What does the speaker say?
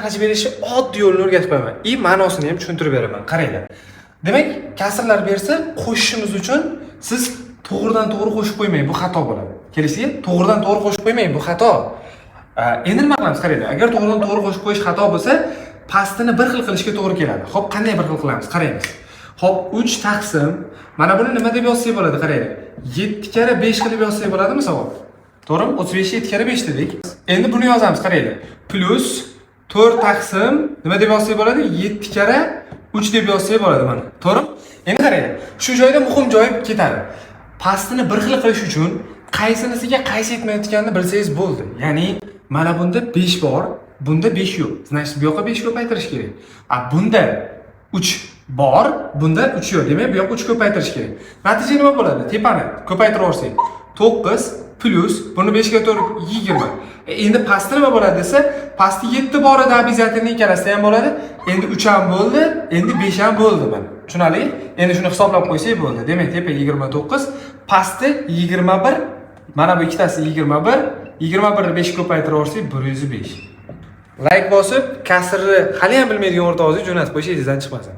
Qanaqacha berishni oddiy yo'lini o'rgatib qo'yaman и ma'nosini ham tushuntirib beraman. Qaranglar. Demak, kasrlar bersa, qo'shishimiz uchun siz to'g'ridan to'g'ri qo'shib qo'ymang, bu xato bo'ladi. Kelishdik? To'g'ridan to'g'ri qo'shib qo'ymang, bu xato. Endi nima qilamiz? Qaranglar, agar to'g'ridan to'g'ri qo'shib qo'yish xato bo'lsa, pastini bir xil qilishga to'g'ri keladi. Xo'p, qanday bir xil qilamiz? Qaraymiz. Xo'p, 3 taqsim, mana buni nima deb yozsak bo'ladi? Qaranglar. 7 karra 5 qilib yozsak bo'ladimi savol? To'g'rimi? 35 7 karra 5 dedik. Endi buni yozamiz, qaranglar. Plyus 4 taqsim nima deb yozsak bo'ladi? 7 karra 3 deb yozsak bo'ladi mana. To'g'rimi? Endi qaranglar. Shu joyda muhim joyi ketadi. Pastini bir xil qilish uchun qaysinisiga qaysi yetmayotganini bilsangiz bo'ldi. Ya'ni mana bunda 5 bor, bunda 5 yo'q. Значит, bu yoqqa 5 ko'paytirish kerak. A bunda 3 bor, bunda 3 yo'q. Demak, bu yoqqa 3 ko'paytirish kerak. Natija nima bo'ladi? Tepani ko'paytirib yuborsak, 9 plyus buni 5 ga 4, 20. Endi pasti nima bo'ladi desa, pasti 7 bor edi, обязательно ikkalasida ham bo'ladi. Endi 3 ham bo'ldi, endi 5 ham bo'ldi mana. Tushunarli? Endi shuni hisoblab qo'ysak bo'ldi. Demak, tepa 29, pasti 21. Mana bu ikkitasi 21, 21 ni 5 ko'paytirib yuborsak, 105. Layk bosib, kasrni hali ham bilmaydigan o'rtog'ingizga jo'natib qo'yish esingizdan chiqmasin.